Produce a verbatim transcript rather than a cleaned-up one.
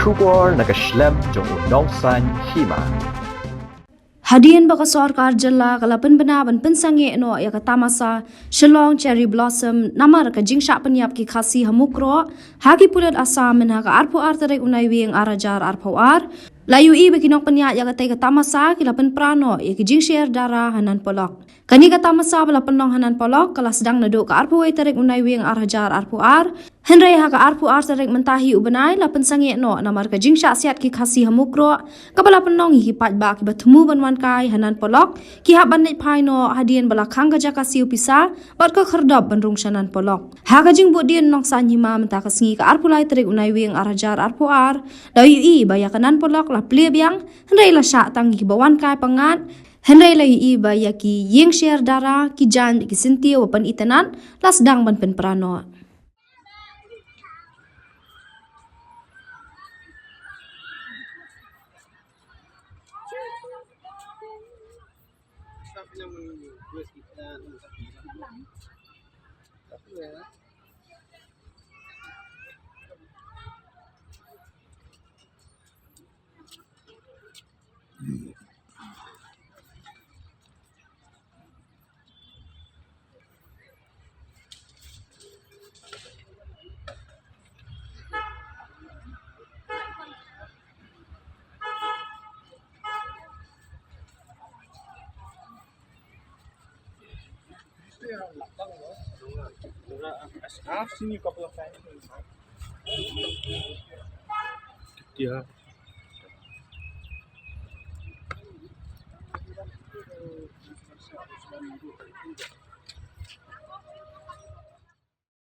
Khubor na ka shlem jong u Nongsaiñ Hima. Hadien ba ka sorkar jylla ka la pynbna ban pynsangeh noh ïa ka tamasa Shillong Cherry Blossom namar ka jingshah pynïap ki Khasi ha Mukroh ha ki pulit Assam mynha ka arphew ar tarik u Naiwieng ar hajar arphew ar, la ïohi ba ki nongpynïaid ïa katei ka tamasa ki la pynpra noh ïa ki jingsher dara ha Nan Polok. Kane ka tamasa ba la pynlong ha Nan Polok ka la sdang naduh ka arphew wei tarik u Naiwieng ar hajar arphew ar. Hynrei ha ka arphew ar tarik mynta hi u bnai la pynsangeh noh namar ka jingshah siat ki Khasi ha Mukroh kaba la pynlong ïa ki paidbah kiba thmu ban wan kai ha Nan Polok, ki hap ban leit phai noh hadien ba la khang ka jaka siew pisa bad ka khyrdop ban rung sha Nan Polok. Ha ka jingbuddien Nongsaiñ Hima mynta ka sngi ka arphew lai tarik u Naiwieng ar hajar arphew ar, la ïohi ba ïa ka Nan Polok la plie biang, hynrei la shah tang ïa kiba wan kai pyngngad. Hynrei la ïohi ba ïa ki ïing sher dara, ki jaiñ, ki syntiew ba pynitynnad la sdang ban pynpra noh. I've seen you a couple of times. Yeah.